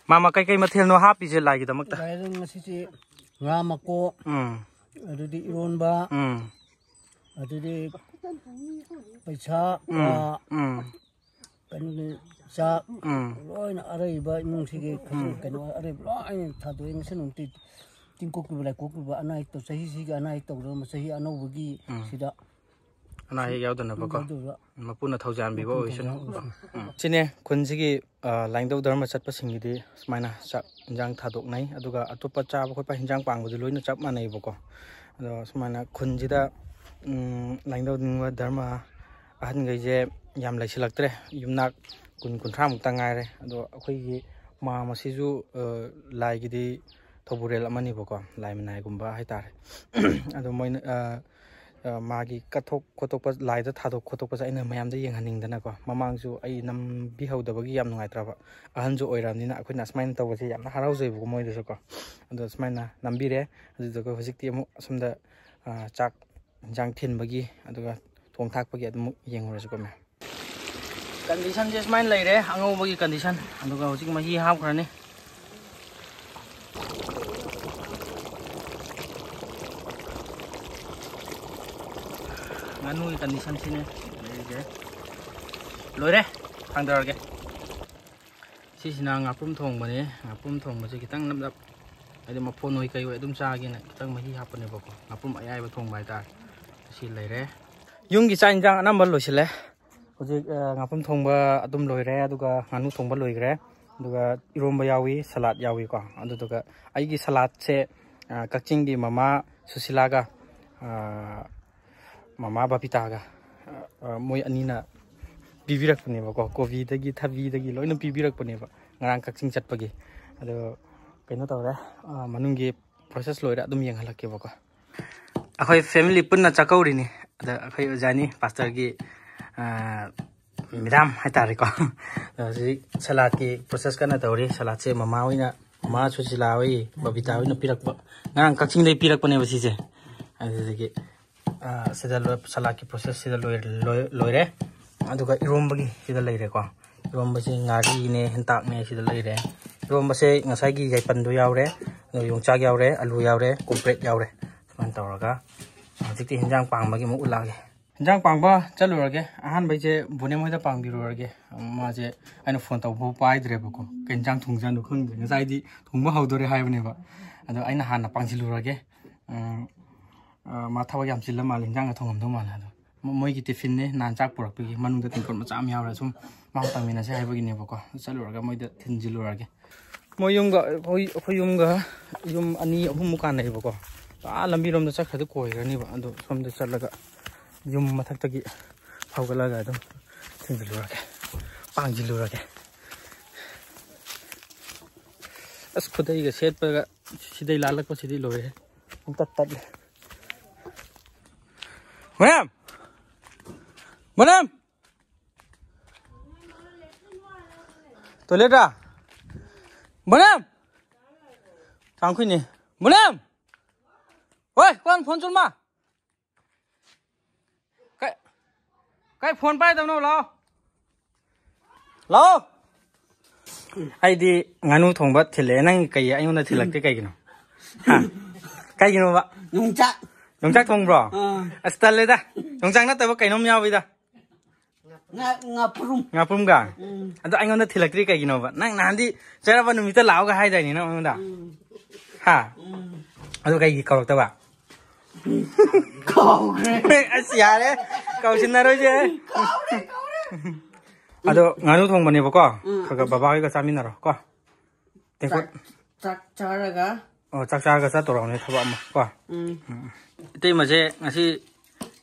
ꯃꯥꯃ, ꯀꯩꯀꯩ ꯃꯊꯦꯜꯅꯣ ꯍꯥꯞꯄꯤꯁꯦ ꯂꯥꯏꯒꯤꯗꯃꯛꯇ? ꯂꯥꯏꯗ ꯉꯁꯤꯁꯦ ꯉꯥ ꯃꯀꯣꯛ, ꯎꯝ꯫ ꯑꯗꯨꯗꯤ ꯏꯔꯣꯟꯕ, ꯎꯝ꯫ ꯑꯗꯨꯗꯤ ꯄꯩꯁꯥ, ꯎꯝ꯫ ꯀ꯭ꯋꯥ, ꯎꯝ꯫ ꯀꯩꯅꯣꯒꯤ ꯆꯥꯛ, ꯎꯝ꯫ ꯂꯣꯏꯅ ꯑꯔꯩꯕ ꯏꯃꯨꯡꯁꯤꯒꯤ ꯈꯖꯤꯛ ꯎꯝ꯫ ꯀꯩꯅꯣ ꯑꯔꯩꯕ ꯂꯣꯏꯅ ꯊꯥꯗꯣꯛꯑꯦ꯫ ꯉꯁꯤ ꯅꯨꯃꯤꯠꯇꯤ ꯇꯤꯡꯀꯣꯛꯈꯤꯕ ꯂꯥꯏꯀꯣꯛꯈꯤꯕ ꯑꯅꯥ ꯑꯌꯦꯛ ꯇꯧ-, ꯆꯍꯤꯁꯤꯒꯤ ꯑꯅꯥ ꯑꯌꯦꯛ ꯇꯧꯗꯕ ꯆꯍꯤ ꯑꯅꯧꯕꯒꯤ ꯎꯝ꯫ ꯁꯤꯗ ꯑꯅꯥ ꯑꯌꯦꯛ ꯌꯥꯎꯗꯅꯕꯀꯣ꯫ ꯌꯥꯎꯗꯕ꯫ ꯃꯄꯨꯅ ꯊꯧꯖꯥꯟꯕꯤꯕ ꯃꯄꯨꯅ ꯑꯣꯏꯁꯅꯨ꯫ ꯊꯧꯖꯥꯟꯕꯤꯕ ꯑꯣꯏꯁꯅꯨ꯫ ꯎꯝ꯫ ꯁꯤꯅꯦ ꯈꯨꯟꯁꯤꯒꯤ, ꯑ, ꯂꯥꯏꯅꯤꯡꯊꯧ ꯙꯔꯃ ꯆꯠꯄꯁꯤꯡꯒꯤꯗꯤ ꯁꯨꯃꯥꯏꯅ ꯆꯥꯛ ꯏꯟꯖꯥꯡ ꯊꯥꯗꯣꯛꯅꯩ꯫ ꯑꯗꯨꯒ ꯑꯇꯣꯞꯄ ꯆꯥꯕ ꯈꯣꯠꯄ ꯍꯤꯟꯖꯥꯡ ꯄꯥꯡꯕꯗꯤ ꯂꯣꯏꯅ ꯆꯞ ꯃꯥꯟꯅꯩꯕꯀꯣ꯫ ꯑꯗꯣ ꯁꯨꯃꯥꯏꯅ ꯈꯨꯟꯁꯤꯗ, ꯎꯝ, ꯂꯥꯏꯅꯤꯡꯊꯧ ꯅꯤꯡꯕ ꯙꯔꯃ ꯑꯍꯟꯈꯩꯁꯦ ꯌꯥꯝ ꯂꯩꯁꯤꯜꯂꯛꯇ꯭ꯔꯦ꯫ ꯌꯨꯝꯅꯥꯛ ꯀꯨꯟ ꯀꯨꯟꯊ꯭ꯔꯥꯃꯨꯛꯇ ꯉꯥꯏꯔꯦ꯫ ꯑꯗꯣ ꯑꯩꯈꯣꯏꯒꯤ ꯃꯥꯝꯃꯁꯤꯁꯨ, ꯑ, ꯂꯥꯏꯒꯤꯗꯤ ꯊꯧꯕꯨꯔꯦꯜ ꯑꯃꯅꯦꯕꯀꯣ, ꯂꯥꯏ ꯃꯅꯥꯏꯒꯨꯝꯕ ꯍꯥꯏꯇꯥꯔꯦ꯫ ꯑꯗꯣ ꯃꯣꯏꯅ, ꯑ, ꯑ, ꯃꯥꯒꯤ ꯀꯠꯊꯣꯛ ꯈꯣꯠꯇꯣꯛꯄ, ꯂꯥꯏꯗ ꯊꯥꯗꯣꯛ ꯈꯣꯠꯇꯣꯛꯄꯁꯦ ꯑꯩꯅ ꯃꯌꯥꯝꯗ ꯌꯦꯡꯍꯟꯅꯤꯡꯗꯅꯀꯣ, ꯃꯃꯥꯡꯁꯨ ꯑꯩ ꯅꯝꯕꯤꯍꯧꯗꯕꯒꯤ ꯌꯥꯝ ꯅꯨꯡꯉꯥꯏꯇ꯭ꯔꯕ꯫ ꯑꯍꯟꯁꯨ ꯑꯣꯏꯔꯕꯅꯤꯅ ꯑꯩꯈꯣꯏꯅ ꯑꯁꯨꯃꯥꯏꯅ ꯇꯧꯕꯁꯦ ꯌꯥꯝꯅ ꯍꯔꯥꯎꯖꯩꯕꯀꯣ ꯃꯣꯏꯗꯁꯨꯀꯣ꯫ ꯑꯗꯣ ꯁꯨꯃꯥꯏꯅ ꯅꯝꯕꯤꯔꯦ꯫ ꯑꯗꯨꯗꯨꯒ ꯍꯧꯖꯤꯛꯇꯤ ꯑꯃꯨꯛ ꯑꯁꯣꯝꯗ, ꯑ, ꯆꯥꯛ ꯏꯟꯖꯥꯡ ꯊꯤꯟꯕꯒꯤ, ꯑꯗꯨꯒ ꯊꯣꯡ ꯊꯥꯛꯄꯒꯤ ꯑꯗꯨꯃꯨꯛ ꯌꯦꯡꯉꯨꯔꯁꯤꯀꯣ ꯃꯌꯥꯝ꯫ ꯀꯟꯗꯤꯁꯟꯁꯦ ꯁꯨꯃꯥꯏꯅ ꯂꯩꯔꯦ, ꯑꯉꯧꯕꯒꯤ ꯀꯟꯗꯤꯁꯟ꯫ ꯑꯗꯨꯒ ꯍꯧꯖꯤꯛ ꯃꯍꯤ ꯍꯥꯞꯈ꯭ꯔꯅꯤ꯫ ꯉꯥꯅꯨꯒꯤ ꯀꯟꯗꯤꯁꯟꯁꯤꯅꯦ ꯂꯩꯔꯤꯁꯦ꯫ ꯂꯣꯏꯔꯦ, ꯊꯥꯡꯗꯔꯒꯦ꯫ ꯁꯤꯁꯤꯅ ꯉꯥꯄ꯭ꯔꯨꯝ ꯊꯣꯡꯕꯅꯦ꯫ ꯉꯥꯄ꯭ꯔꯨꯝ ꯊꯣꯡꯕꯁꯦ ꯈꯤꯇꯪ ꯅꯞ ꯅꯞ, ꯍꯥꯏꯗꯤ ꯃꯐꯣꯟ ꯑꯣꯏ ꯀꯩ ꯑꯣꯏ ꯑꯗꯨꯝ ꯆꯥꯒꯦꯅ ꯈꯤꯇꯪ ꯃꯍꯤ ꯍꯥꯞꯄꯅꯦꯕꯀꯣ꯫ ꯉꯥꯄ꯭ꯔꯨꯝ ꯑꯌꯥꯏꯕ ꯊꯣꯡꯕ ꯍꯥꯏꯇꯥꯔꯦ꯫ ꯁꯤ ꯂꯩꯔꯦ꯫ ꯌꯨꯝꯒꯤ ꯆꯥꯛ ꯏꯟꯁꯥꯡ ꯑꯅꯝꯕ ꯂꯣꯏꯁꯤꯜꯂꯦ꯫ ꯍꯧꯖꯤꯛ ꯉꯥꯄꯨꯝ ꯊꯣꯡꯕ ꯑꯗꯨꯝ ꯂꯣꯏꯔꯦ, ꯑꯗꯨꯒ ꯉꯥꯅꯨ ꯊꯣꯡꯕ ꯂꯣꯏꯈ꯭ꯔꯦ, ꯑꯗꯨꯒ ꯏꯔꯣꯝꯕ ꯌꯥꯎꯏ, ꯁꯂꯥꯗ ꯌꯥꯎꯏꯀꯣ꯫ ꯑꯗꯨꯗꯨꯒ ꯑꯩꯒꯤ ꯁꯂꯥꯗꯁꯦ ꯀꯛꯆꯤꯡꯒꯤ ꯃꯃꯥ ꯁꯨꯁꯤꯂꯥꯒ ꯃꯃꯥ ꯕꯕꯤꯇꯥꯒ ꯃꯣꯏ ꯑꯅꯤꯅ ꯄꯤꯕꯤꯔꯛꯄꯅꯦꯕꯀꯣ꯫ ꯀꯣꯕꯤꯗꯒꯤ ꯊꯕꯤꯗꯒꯤ ꯂꯣꯏꯅ ꯄꯤꯕꯤꯔꯛꯄꯅꯦꯕ ꯉꯔꯥꯡ ꯀꯛꯆꯤꯡ ꯆꯠꯄꯒꯤ꯫ ꯑꯗꯣ ꯀꯩꯅꯣ ꯇꯧꯔꯦ, ꯃꯅꯨꯡꯒꯤ ꯄ꯭ꯔꯣꯁꯦꯁ ꯂꯣꯏꯔꯦ, ꯑꯗꯨꯝ ꯌꯦꯡꯍꯜꯂꯛꯀꯦꯕꯀꯣ꯫ ꯑꯩꯈꯣꯏ ꯐꯦꯃꯤꯂꯤ ꯄꯨꯟꯅ ꯆꯥꯛꯀꯧꯔꯤꯅꯤ꯫ ꯑꯗ ꯑꯩꯈꯣꯏ ꯑꯣꯖꯥꯅꯤ, ꯄꯥꯁꯇꯔꯒꯤ ꯃꯦꯗꯥꯝ ꯍꯥꯏꯇꯥꯔꯦꯀꯣ꯫ ꯑꯗꯣ ꯍꯧꯖꯤꯛ ꯁꯂꯥꯗꯀꯤ ꯄ꯭ꯔꯣꯁꯦꯁ ꯀꯟꯅ ꯇꯧꯔꯤ꯫ ꯁꯂꯥꯗꯁꯦ ꯃꯃꯥ ꯍꯣꯏꯅ, ꯃꯃꯥ ꯁꯨꯁꯤꯂꯥ ꯍꯣꯏ, ꯕꯕꯤꯇꯥ ꯍꯣꯏꯅ ꯄꯤꯔꯛꯄ, ꯉꯔꯥꯡ ꯀꯛꯆꯤꯡꯗꯩ ꯄꯤꯔꯛꯄꯅꯦꯕ ꯁꯤꯁꯦ꯫ ꯑꯗꯨꯗꯒꯤ ꯁꯤꯗ ꯁꯂꯥꯗꯀꯤ ꯄ꯭ꯔꯣꯁꯦꯁ ꯁꯤꯗ ꯂꯣꯏꯔꯦ꯫ ꯑꯗꯨꯒ ꯏꯔꯣꯝꯕꯒꯤ ꯁꯤꯗ ꯂꯩꯔꯦꯀꯣ꯫ ꯏꯔꯣꯝꯕꯁꯤ ꯉꯥꯔꯤꯅꯦ, ꯍꯦꯟꯇꯥꯛꯅꯦ ꯁꯤꯗ ꯂꯩꯔꯦ꯫ ꯏꯔꯣꯝꯕꯁꯦ ꯉꯁꯥꯏꯒꯤ ꯌꯥꯏꯄꯟꯗꯣ ꯌꯥꯎꯔꯦ, ꯑꯗꯨꯒ ꯌꯣꯡꯆꯥꯛ ꯌꯥꯎꯔꯦ, ꯑꯂꯨ ꯌꯥꯎꯔꯦ, ꯀꯣꯝꯄ꯭ꯔꯦꯛ ꯌꯥꯎꯔꯦ꯫ ꯁꯨꯃꯥꯏꯅ ꯇꯧꯔꯒ ꯍꯧꯖꯤꯛꯇꯤ ꯍꯤꯟꯖꯥꯡ ꯄꯥꯡꯕꯒꯤ ꯑꯃꯨꯛ ꯎꯠꯂꯛꯑꯒꯦ꯫ ꯍꯤꯟꯖꯥꯡ ꯄꯥꯡꯕ ꯆꯠꯂꯨꯔꯒꯦ꯫ ꯑꯍꯥꯟꯕꯩꯁꯦ ꯕꯣꯅꯦꯝ ꯍꯣꯏꯗ ꯄꯥꯡꯕꯤꯔꯨꯔꯒꯦ꯫ ꯃꯥꯁꯦ ꯑꯩꯅ ꯐꯣꯟ ꯇꯧꯕ ꯐꯥꯎ ꯄꯥꯏꯗ꯭ꯔꯦꯕꯀꯣ꯫ ꯀꯩ ꯍꯤꯟꯖꯥꯡ ꯊꯣꯡꯖꯥꯠꯅꯣ ꯈꯪꯗ꯭ꯔꯦ꯫ ꯉꯁꯥꯏꯗꯤ ꯊꯣꯡꯕ ꯍꯧꯗꯣꯔꯦ ꯍꯥꯏꯕꯅꯦꯕ꯫ ꯑꯗꯣ ꯑꯩꯅ ꯍꯥꯟꯅ ꯄꯥꯡꯁꯤꯜꯂꯨꯔꯒꯦ꯫ ꯃꯥ ꯊꯕꯛ ꯌꯥꯝ ꯆꯤꯜꯂ ꯃꯥꯜꯂꯦ, ꯍꯤꯟꯖꯥꯡꯒ ꯊꯣꯡꯉꯝꯗꯧ ꯃꯥꯜꯂꯦ꯫ ꯑꯗꯣ ꯃꯣꯏꯒꯤ ꯇꯤꯐꯤꯟꯅꯦ, ꯅꯍꯥꯟ ꯆꯥꯛ ꯄꯨꯔꯛꯄꯒꯤ ꯃꯅꯨꯡꯗ ꯇꯦꯡꯀꯣꯠ ꯃꯆꯥ ꯑꯃ ꯌꯥꯎꯔꯦ꯫ ꯁꯨꯝ ꯃꯥ ꯇꯪꯃꯤꯟꯅꯁꯦ ꯍꯥꯏꯕꯒꯤꯅꯦꯕꯀꯣ꯫ ꯆꯠꯂꯨꯔꯒ ꯃꯣꯏꯗ ꯊꯤꯟꯖꯤꯜꯂꯨꯔꯒꯦ꯫ ꯃꯣꯏ ꯌꯨꯝꯒ ꯑꯩꯈꯣꯏ ꯑꯩꯈꯣꯏ ꯌꯨꯝꯒ ꯌꯨꯝ ꯑꯅꯤ ꯑꯍꯨꯝꯃꯨꯛ ꯀꯥꯟꯅꯩꯕꯀꯣ꯫ ꯑꯥ ꯂꯝꯕꯤꯔꯣꯝꯗ ꯆꯠꯈ꯭ꯔꯗꯤ ꯀꯣꯏꯈ꯭ꯔꯅꯤꯕ꯫ ꯑꯗꯣ ꯁꯣꯝꯗ ꯆꯠꯂꯒ ꯌꯨꯝ ꯃꯊꯛꯇꯒꯤ ꯍꯧꯒꯠꯂꯒ ꯑꯗꯨꯝ ꯊꯤꯟꯖꯤꯜꯂꯨꯔꯒꯦ, ꯄꯥꯡꯁꯤꯜꯂꯨꯔꯒꯦ꯫ ꯑꯁ, ꯈꯨꯗꯩꯒ ꯁꯦꯠꯄꯒ ꯁꯤꯗꯩ ꯂꯥꯜꯂꯛꯄꯁꯤꯗꯤ ꯂꯣꯏꯔꯦ, ꯄꯨꯡꯇꯠ ꯇꯠꯂꯦ꯫ ꯃꯅꯝ! ꯃꯅꯝ! ꯇꯣꯏꯂꯦꯠꯔꯥ? ꯕꯣꯅꯦꯝ! ꯇꯥꯡꯈꯨꯏꯅꯦ꯫ ꯕꯣꯅꯦꯝ! ꯍꯣꯏ, ꯀꯣꯟ ꯐꯣꯟ ꯆꯨꯝꯃ? ꯀꯩ, ꯀꯩ ꯐꯣꯟ ꯄꯥꯏꯗꯕꯅꯣ? ꯂꯥꯛꯑꯣ꯫ ꯂꯥꯛꯑꯣ꯫ ꯑꯩꯗꯤ ꯉꯥꯅꯨ ꯊꯣꯡꯕ ꯊꯤꯜꯂꯛꯑꯦ꯫ ꯅꯪ ꯀꯩ ꯑꯩꯉꯣꯟꯗ ꯊꯤꯜꯂꯛꯇꯦ ꯀꯩꯒꯤꯅꯣ? ꯍꯥ? ꯀꯩꯒꯤꯅꯣꯕ? ꯌꯣꯡꯆꯥꯛ꯫ ꯌꯣꯡꯆꯥꯛ ꯊꯣꯡꯕ꯭ꯔꯣ? ꯑꯥ꯫ ꯑꯁ, ꯇꯜꯂꯦꯗ꯫ ꯌꯣꯡꯆꯥꯛ ꯅꯠꯇꯕ ꯀꯩꯅꯣꯝ ꯌꯥꯎꯋꯤꯗ꯫ ꯉꯥ-, ꯉꯥꯄ꯭ꯔꯨꯝ꯫ ꯉꯥꯄ꯭ꯔꯨꯝꯒ? ꯎꯝ꯫ ꯑꯗꯣ ꯑꯩꯉꯣꯟꯗ ꯊꯤꯜꯂꯛꯇ꯭ꯔꯤ ꯀꯩꯒꯤꯅꯣꯕ? ꯅꯪ ꯅꯍꯥꯟꯗꯤ ꯆꯩꯔꯥꯎꯕ ꯅꯨꯃꯤꯠꯇ ꯂꯥꯛꯑꯣꯒ ꯍꯥꯏꯗꯥꯏꯅꯦ ꯅꯪ ꯑꯩꯉꯣꯟꯗ? ꯎꯝ꯫ ꯍꯥ? ꯎꯝ꯫ ꯑꯗꯣ ꯀꯩꯒꯤ ꯀꯧꯔꯛꯇꯕ? ꯀꯥꯎꯈ꯭ꯔꯦ꯫ ꯑꯁ, ꯌꯥꯔꯦ, ꯀꯥꯎꯁꯤꯟꯅꯔꯣꯏꯁꯦ꯫ ꯑꯗꯣ ꯉꯥꯅꯨ ꯊꯣꯡꯕꯅꯦꯕꯀꯣ, ꯎꯝ꯫ ꯈꯔ ꯈꯔ ꯕꯕꯥ ꯍꯣꯏꯒ ꯆꯥꯃꯤꯟꯅꯔꯣ ꯀꯣ꯫ ꯇꯦꯡꯀꯣꯠ꯫ ꯆꯥꯛ, ꯆꯥꯛ ꯆꯥꯔꯒ꯫ ꯑꯣ, ꯆꯥꯛ ꯆꯥꯔꯒ ꯆꯠꯇꯧꯔꯕꯅꯦ ꯊꯕꯛ ꯑꯃ ꯀꯣ꯫ ꯎꯝ꯫ ꯎꯝ꯫ ꯏꯇꯩꯃꯁꯦ ꯉꯁꯤ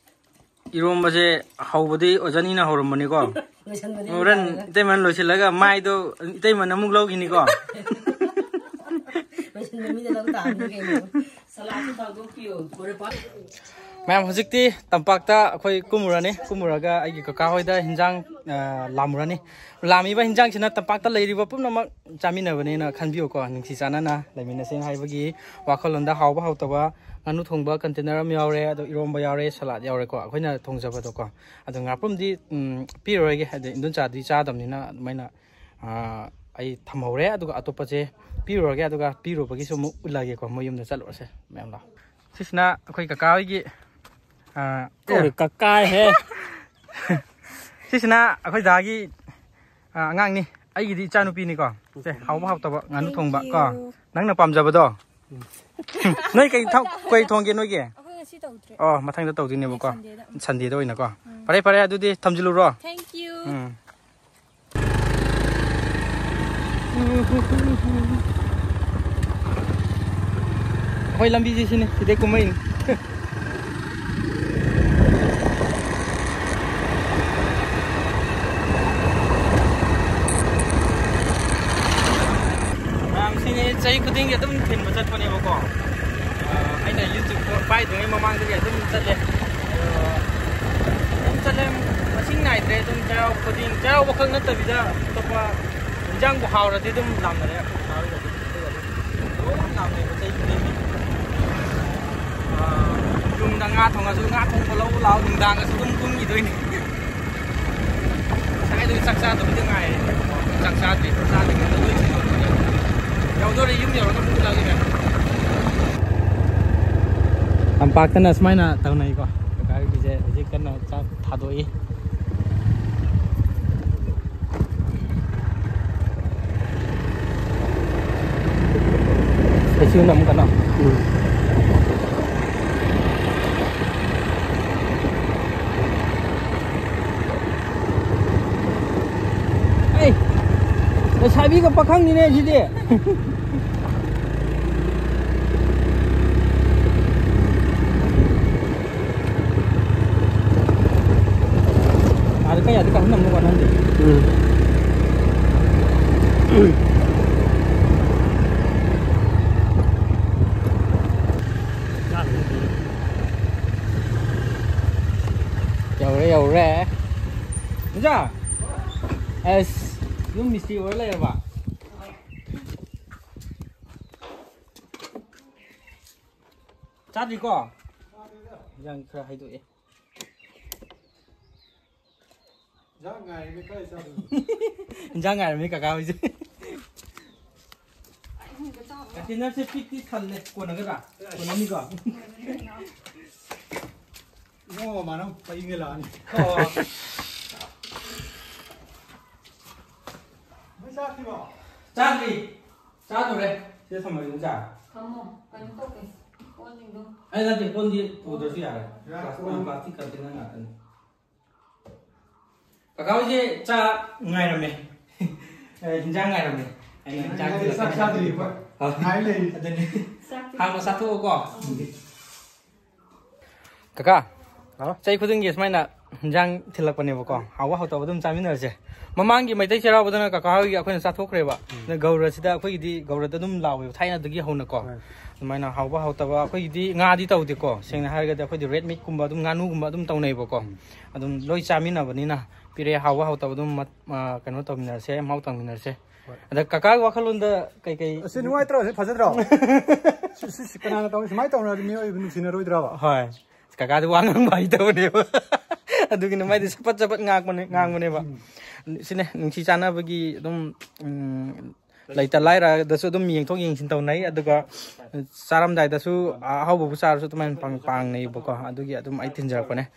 ꯏꯔꯣꯝꯕꯁꯦ ꯍꯧꯕꯗꯤ ꯑꯣꯖꯥꯅꯤꯅ ꯍꯧꯔꯝꯕꯅꯤꯀꯣ꯫ ꯂꯣꯏꯁꯟꯕꯗꯤ ꯍꯣꯔꯦꯟ ꯅꯨꯡꯗꯥꯡꯗ꯫ ꯏꯇꯩꯃꯅ ꯂꯣꯏꯁꯤꯜꯂꯒ ꯃꯥꯏꯗꯣ ꯏꯇꯩꯃꯅ ꯑꯃꯨꯛ ꯂꯧꯈꯤꯅꯤꯀꯣ꯫ ꯂꯣꯏꯁꯟꯕ ꯃꯤꯅ ꯂꯧ ꯇꯥꯕꯅꯤ ꯀꯩꯅꯣ꯫ ꯁꯂꯥꯗꯁꯨ ꯊꯥꯡꯗꯣꯛꯄꯤꯌꯣ꯫ ꯃꯌꯥꯝ, ꯍꯧꯖꯤꯛꯇꯤ ꯇꯝꯄꯥꯛꯇ ꯑꯩꯈꯣꯏ ꯀꯨꯝꯃꯨꯔꯅꯤ꯫ ꯀꯨꯝꯃꯨꯔꯒ ꯑꯩꯒꯤ ꯀꯀꯥ ꯍꯣꯏꯗ ꯍꯤꯟꯖꯥꯡ, ꯑ, ꯂꯥꯝꯃꯨꯔꯅꯤ꯫ ꯂꯥꯝꯃꯤꯕ ꯍꯤꯟꯖꯥꯡꯁꯤꯅ ꯇꯝꯄꯥꯛꯇ ꯂꯩꯔꯤꯕ ꯄꯨꯝꯅꯃꯛ ꯆꯥꯃꯤꯟꯅꯕꯅꯦꯅ ꯈꯟꯕꯤꯌꯨꯀꯣ꯫ ꯅꯨꯡꯁꯤ ꯆꯥꯟꯅꯅ ꯂꯩꯃꯤꯟꯅꯁꯦꯅ ꯍꯥꯏꯕꯒꯤ ꯋꯥꯈꯜꯂꯣꯟꯗ ꯍꯥꯎꯕ ꯍꯥꯎꯇꯕ ꯉꯥꯅꯨ ꯊꯣꯡꯕ container ꯑꯃ ꯌꯥꯎꯔꯦ, ꯑꯗꯣ ꯏꯔꯣꯝꯕ ꯌꯥꯎꯔꯦ, ꯁꯂꯥꯗ ꯌꯥꯎꯔꯦꯀꯣ꯫ ꯑꯩꯈꯣꯏꯅ ꯊꯣꯡꯖꯕꯗꯣꯀꯣ꯫ ꯑꯗꯣ ꯉꯥꯄ꯭ꯔꯨꯝꯗꯤ, ꯎꯝ, ꯄꯤꯔꯔꯣꯏꯒꯦ, ꯍꯥꯏꯗꯤ ꯏꯟꯗꯣꯟꯆꯥꯗꯤ ꯆꯥꯗꯕꯅꯤꯅ ꯑꯗꯨꯃꯥꯏꯅ, ꯑ, ꯑꯩ ꯊꯝꯍꯧꯔꯦ꯫ ꯑꯗꯨꯒ ꯑꯇꯣꯞꯄꯁꯦ ꯄꯤꯔꯨꯔꯒꯦ, ꯑꯗꯨꯒ ꯄꯤꯔꯨꯕꯒꯤꯁꯨ ꯑꯃꯨꯛ ꯎꯠꯂꯒꯦꯀꯣ꯫ ꯃꯣꯏ ꯌꯨꯝꯗ ꯆꯠꯂꯨꯔꯁꯦ ꯃꯌꯥꯝ ꯂꯥꯛꯑꯣ꯫ ꯁꯤꯁꯤꯅ ꯑꯩꯈꯣꯏ ꯀꯀꯥ ꯍꯣꯏꯒꯤ, ꯑ, ꯑꯦ꯫ ꯀꯧꯔꯦ ꯀꯀꯥ ꯍꯦ꯫ ꯁꯤꯁꯤꯅ ꯑꯩꯈꯣꯏ ꯗꯥꯒꯤ, ꯑ, ꯑꯉꯥꯡꯅꯤ꯫ ꯑꯩꯒꯤꯗꯤ ꯏꯆꯥꯅꯨꯄꯤꯅꯤꯀꯣ꯫ ꯁꯦ, ꯍꯥꯎꯕ ꯍꯥꯎꯇꯕ ꯉꯥꯅꯨ Thank ꯊꯣꯡꯕ ꯀꯣ꯫ You꯫ ꯅꯪꯅ ꯄꯥꯝꯖꯕꯗꯣ꯫ ꯅꯣꯏ ꯀꯩ ꯊ-, ꯀꯩ ꯊꯣꯡꯒꯦ ꯅꯣꯏꯒꯤ? ꯑꯩꯈꯣꯏ ꯉꯁꯤ ꯇꯧꯗ꯭ꯔꯦ꯫ ꯑꯣ, ꯃꯊꯪꯗ ꯇꯧꯗꯣꯏꯅꯦꯕꯀꯣ꯫ Next Sunday ꯗ꯫ ꯁꯟꯗꯦꯗ ꯑꯣꯏꯅꯀꯣ꯫ ꯎꯝ꯫ ꯐꯔꯦ, ꯐꯔꯦ, ꯑꯗꯨꯗꯤ ꯊꯝꯖꯤꯜꯂꯨꯔꯣ꯫ Thank you꯫ ꯎꯝ꯫ ꯑꯩꯈꯣꯏ ꯂꯝꯕꯤꯁꯤ ꯁꯤꯅꯤ, ꯁꯤꯗꯩ ꯀꯨꯝꯃꯛꯏꯅꯤ꯫ ꯃꯌꯥꯝꯁꯤꯡ ꯑꯩ ꯆꯍꯤ ꯈꯨꯗꯤꯡꯒꯤ ꯑꯗꯨꯝ ꯊꯤꯟꯕ ꯆꯠꯄꯅꯦꯕꯀꯣ꯫ ꯑ, ꯑꯩꯅ YouTube ꯄꯥꯏꯗ꯭ꯔꯤꯉꯩ ꯃꯃꯥꯡꯗꯒꯤ ꯑꯗꯨꯝ ꯆꯠꯂꯦ꯫ ꯑꯗꯣ ꯑꯗꯨꯝ ꯆꯠꯂꯦ, ꯃꯁꯤꯡ ꯅꯥꯏꯗ꯭ꯔꯦ꯫ ꯑꯗꯨꯝ ꯆꯩꯔꯥꯎꯕ ꯈꯨꯗꯤꯡ, ꯆꯩꯔꯥꯎꯕ ꯈꯛ ꯅꯠꯇꯕꯤꯗ ꯑꯇꯣꯞꯄ ꯏꯟꯖꯥꯡꯕꯨ ꯍꯥꯎꯔꯗꯤ ꯑꯗꯨꯝ ꯂꯥꯝꯅꯔꯦ ꯑꯩꯈꯣꯏ ꯏꯁꯥ ꯍꯣꯏꯒꯗꯤ꯫ ꯑꯗꯨꯒ ꯑꯗꯨꯝ ꯑꯗꯨꯝ ꯂꯥꯝꯅꯩꯕ ꯆꯍꯤ ꯈꯨꯗꯤꯡꯒꯤ꯫ ꯑ, ꯌꯨꯝꯗ ꯉꯥ ꯊꯣꯡꯉꯁꯨ, ꯉꯥ ꯊꯣꯡꯕ ꯂꯧꯕ ꯂꯥꯛꯑꯣ, ꯅꯨꯡꯗꯥꯡꯒꯁꯨ ꯑꯗꯨꯝ ꯀꯨꯝꯈꯤꯗꯣꯏꯅꯤ꯫ ꯉꯁꯥꯏꯗꯒꯤ ꯆꯥꯛ ꯆꯥꯗꯕꯗꯤ ꯉꯥꯏꯔꯦ꯫ ꯆꯥꯛ ꯆꯥꯗ꯭ꯔꯤ, ꯆꯥꯗ꯭ꯔꯤꯉꯩꯗ ꯂꯣꯏ ꯁꯤꯟꯗꯣꯛꯄꯅꯦ꯫ ꯌꯧꯗꯣꯔꯦ, ꯌꯨꯝ ꯌꯧꯔꯒ ꯑꯃꯨꯛ ꯎꯠꯂꯛꯑꯒꯦ꯫ ꯇꯝꯄꯥꯛꯇꯅ ꯁꯨꯃꯥꯏꯅ ꯇꯧꯅꯩꯀꯣ꯫ ꯀꯀꯥꯒꯤꯁꯦ ꯍꯧꯖꯤꯛ ꯀꯟꯅ ꯆꯥꯛ ꯊꯥꯗꯣꯛꯏ꯫ ꯑꯩꯁꯨ ꯅꯝ ꯀꯅꯥ? ꯎꯝ꯫ ꯂꯩꯁꯥꯕꯤꯒ ꯄꯥꯈꯪꯅꯤꯅꯦ ꯁꯤꯗꯤ꯫ ꯑꯥꯗ ꯀꯩ ꯌꯥꯗ ꯀꯥꯈꯠꯅꯕ ꯍꯣꯠꯅꯍꯟꯗꯦ꯫ ꯎꯝ꯫ ꯌꯧꯔꯦ, ꯌꯧꯔꯦ꯫ ꯏꯟꯖꯥ! ꯑꯁ, ꯌꯨꯝ ꯃꯤꯁꯇ꯭ꯔꯤ ꯑꯣꯏꯔ ꯂꯩꯔꯕ? ꯆꯥꯗ꯭ꯔꯤꯀꯣ? ꯏꯟꯖꯥꯡ ꯈꯔ ꯍꯩꯗꯣꯛꯑꯦ꯫ ꯏꯟꯖꯥꯡ ꯉꯥꯏꯔꯤꯉꯩ ꯀꯥꯏ ꯆꯥꯗꯣꯏꯅꯣ? ꯏꯟꯖꯥꯡ ꯉꯥꯏꯔꯝꯃꯤ ꯀꯀꯥ ꯍꯣꯏꯁꯦ꯫ ꯀꯟꯇꯦꯅꯔꯁꯦ ꯄꯤꯛꯇꯤ ꯊꯜꯂꯦ, ꯀꯣꯟꯅꯒꯗ꯭ꯔꯥ? ꯀꯣꯟꯅꯅꯤꯀꯣ? ꯏꯕꯨꯡꯉꯣ ꯃꯃꯥꯅ ꯄꯩꯉꯩ ꯂꯥꯛꯑꯅꯤ꯫ ꯑꯣ꯫ ꯅꯣꯏ ꯆꯥꯗ꯭ꯔꯤꯕꯣ? ꯆꯥꯗ꯭ꯔꯤ꯫ ꯆꯥꯗꯣꯔꯦ꯫ ꯁꯤꯗ ꯊꯝꯃꯒꯦ, ꯏꯟꯖꯥ꯫ ꯊꯝꯃꯣ꯫ ꯀꯩꯅꯣ ꯇꯧꯒꯦ꯫ ꯀꯣꯟꯁꯤꯡꯗꯣ꯫ ꯑꯩ ꯅꯠꯇꯦ, ꯀꯣꯟꯗꯤ ꯄꯨꯗ꯭ꯔꯁꯨ ꯌꯥꯔꯦ꯫ ꯌꯥꯔꯦ, ꯄ꯭ꯂꯥꯁ-, ꯀꯣꯟ꯫ ꯄ꯭ꯂꯥꯁꯇꯤꯛ ꯀꯟꯇꯦꯅꯔ ꯉꯥꯛꯇꯅꯤ꯫ ꯀꯀꯥ ꯍꯣꯏꯁꯦ ꯆꯥꯛ ꯉꯥꯏꯔꯝꯃꯦ꯫ ꯑꯦ, ꯍꯤꯟꯖꯥꯡ ꯉꯥꯏꯔꯝꯃꯦ꯫ ꯑꯩꯅ ꯍꯤꯟꯖꯥꯡ ꯉꯥꯏꯔꯦ, ꯊꯤꯜꯂꯛꯀꯦ ꯆꯥꯛ ꯆꯥꯗ꯭ꯔꯤꯕ꯫ ꯍꯣꯏ꯫ ꯉꯥꯏ ꯂꯩꯔꯤ꯫ ꯑꯗꯨꯅꯤ꯫ ꯆꯥꯛꯇꯤ ꯍꯥꯟꯅ ꯆꯥꯊꯣꯛꯑꯣꯀꯣ꯫ ꯀꯀꯥ, ꯍꯥꯎ꯫ ꯆꯍꯤ ꯈꯨꯗꯤꯡꯒꯤ ꯁꯨꯃꯥꯏꯅ ꯍꯤꯟꯖꯥꯡ ꯊꯤꯜꯂꯛꯄꯅꯦꯕꯀꯣ꯫ ꯍꯥꯎꯕ ꯍꯥꯎꯇꯕ ꯑꯗꯨꯝ ꯆꯥꯃꯤꯟꯅꯔꯁꯦ꯫ ꯃꯃꯥꯡꯒꯤ ꯃꯩꯇꯩ ꯆꯩꯔꯥꯎꯕꯗꯅ ꯀꯀꯥ ꯍꯣꯏꯒꯤ ꯑꯩꯈꯣꯏꯅ ꯆꯥꯊꯣꯛꯈ꯭ꯔꯦꯕ꯫ ꯎꯝ꯫ ꯑꯗ ꯒꯧꯔꯁꯤꯗ ꯑꯩꯈꯣꯏꯒꯤꯗꯤ ꯒꯧꯔꯗ ꯑꯗꯨꯝ ꯂꯥꯎꯋꯦꯕ ꯊꯥꯏꯅꯗꯒꯤ ꯍꯧꯅꯀꯣ꯫ ꯍꯣꯏ꯫ ꯑꯗꯨꯃꯥꯏꯅ ꯍꯥꯎꯕ ꯍꯥꯎꯇꯕ ꯑꯩꯈꯣꯏꯒꯤꯗꯤ ꯉꯥꯗꯤ ꯇꯧꯗꯦꯀꯣ꯫ ꯁꯦꯡꯅ ꯍꯥꯏꯔꯒꯗꯤ ꯑꯩꯈꯣꯏꯗꯤ ꯔꯦꯗ ꯃꯤꯠꯀꯨꯝꯕ ꯑꯗꯨꯝ ꯉꯥꯅꯨꯒꯨꯝꯕ ꯑꯗꯨꯝ ꯇꯧꯅꯩꯕꯀꯣ꯫ ꯎꯝ꯫ ꯑꯗꯨꯝ ꯂꯣꯏ ꯆꯥꯃꯤꯟꯅꯕꯅꯤꯅ ꯄꯤꯔꯛꯑꯦ, ꯍꯥꯎꯕ ꯍꯥꯎꯇꯕ ꯑꯗꯨꯝ ꯃꯠ-, ꯑ, ꯀꯩꯅꯣ ꯇꯧꯃꯤꯟꯅꯔꯁꯦ, ꯃꯍꯥꯎ ꯇꯪꯃꯤꯟꯅꯔꯁꯦ꯫ ꯍꯣꯏ꯫ ꯑꯗ ꯀꯀꯥꯒꯤ ꯋꯥꯈꯜꯂꯣꯟꯗ ꯀꯩꯀꯩ ꯑꯁꯤ ꯅꯨꯡꯉꯥꯏꯇ꯭ꯔꯣ? ꯁꯤ ꯐꯖꯗ꯭ꯔꯣ? ꯁꯤ, ꯁꯤ, ꯁꯤ ꯀꯅꯥꯅ ꯇꯧ-, ꯁꯨꯃꯥꯏꯅ ꯇꯧꯅꯔꯗꯤ ꯃꯤꯑꯣꯏꯕ ꯅꯨꯡꯁꯤꯅꯔꯣꯏꯗ꯭ꯔꯕ? ꯍꯣꯏ꯫ ꯀꯀꯥꯗꯤ ꯋꯥ ꯉꯥꯡꯕ ꯍꯩꯇꯕꯅꯦꯕ꯫ ꯑꯗꯨꯒꯤꯅꯦ ꯃꯥꯏꯗꯤ ꯆꯄꯠ ꯆꯄꯠ ꯉꯥꯡꯕꯅꯦ, ꯉꯥꯡꯕꯅꯦꯕ꯫ ꯎꯝ꯫ ꯁꯤꯅꯦ ꯅꯨꯡꯁꯤ ꯆꯥꯟꯅꯕꯒꯤ ꯑꯗꯨꯝ, ꯎꯝ, ꯂꯩꯇ ꯂꯥꯏꯔꯗꯁꯨ ꯑꯗꯨꯝ ꯌꯦꯡꯊꯣꯛ ꯌꯦꯡꯁꯤꯟ ꯇꯧꯅꯩ, ꯑꯗꯨꯒ ꯆꯥꯔꯝꯗꯥꯏꯗꯁꯨ ꯑꯍꯥꯎꯕꯕꯨ ꯆꯥꯔꯁꯨ ꯑꯗꯨꯃꯥꯏꯅ ꯄꯥꯡ-, ꯄꯥꯡꯅꯩꯕꯀꯣ꯫ ꯑꯗꯨꯒꯤ ꯑꯗꯨꯝ ꯑꯩ ꯊꯤꯟꯖꯔꯛꯄꯅꯦ꯫